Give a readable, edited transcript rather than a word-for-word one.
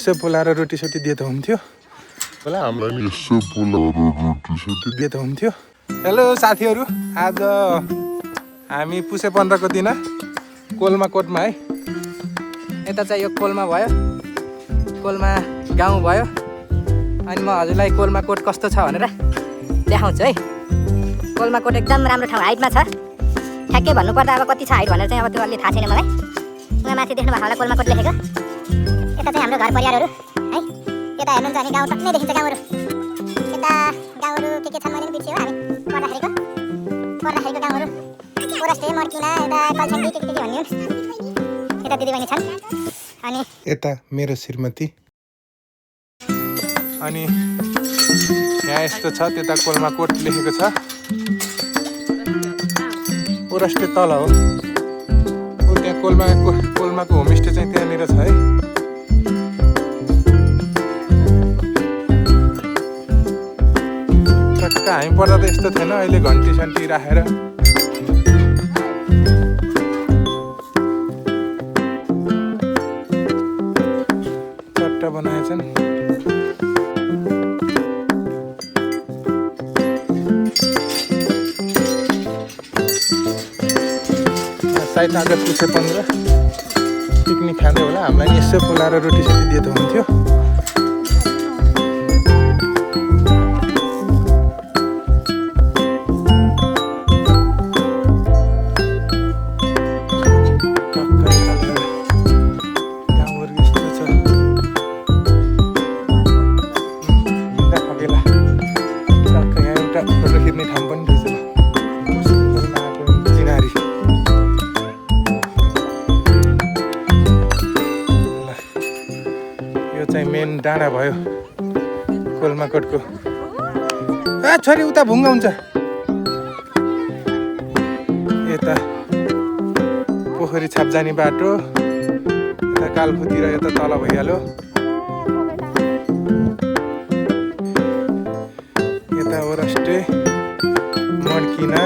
यसो बोलाएर रोटी सोटी दिए त हुन्थ्यो होला हामीलाई नि यसो बोलाएर रोटी सोटी दिए त हुन्थ्यो। हेलो साथीहरू, आज हामी पुसे 15 को दिन कोलमा कोटमा है। यता चाहिँ यो कोलमा भयो, कोलमा गाउँ भयो। अनि म हजुरलाई कोलमा कोट कस्तो छ भनेर देखाउँछु है। कोलमा कोट एकदम राम्रो ठाउँ, हाइटमा छ। ठ्याक्कै भन्नुपर्दा अब कति छ हाइट भनेर चाहिँ अब त्यो अलि थाहा छैन मलाई। उहाँ माथि देख्नु भएको होला कोलमा कोट लेखेको। यता चाहिँ हाम्रो घर परिवारहरू है। यता हेर्नुहुन्छ भने गाउँ टक्कै देखिन्छ गाउँहरू। यता गाउँहरू के छन् मैले पनि बिर्सेँ हो। हामी पर्दाखेरि गाउँहरू ओरस्टे मर्किना यता कलछङ्गी के भन्यो। यता दिदीबहिनी छन्। अनि यता मेरो श्रीमती। अनि यहाँ यस्तो छ, त्यता कोलमा कोट लेखेको छ। ओरस्टे तल हो। त्यहाँ कोलमाको होमस्टे चाहिँ त्यहाँनिर छ है। टक्क हामी पर्दा त यस्तो थिएन, अहिले घन्टी सन्टी राखेर चट्टा बनाएछन्। सायद आज पुसे 15 पिकनिक खाँदै होला। हामीलाई नि यसो बोलाएर रोटी सोटी दिए त हुन्थ्यो। फोटो खिच्ने ठाउँ पनि रहेछ। चिनारी यो चाहिँ मेन डाँडा भयो कोलमाकोटको। छोरी उता भुङ्गा हुन्छ। यता पोखरी छाप जाने बाटो, यता कालखुतिर यता तल भइहाल्यो। यता ओरस्टे मर्किना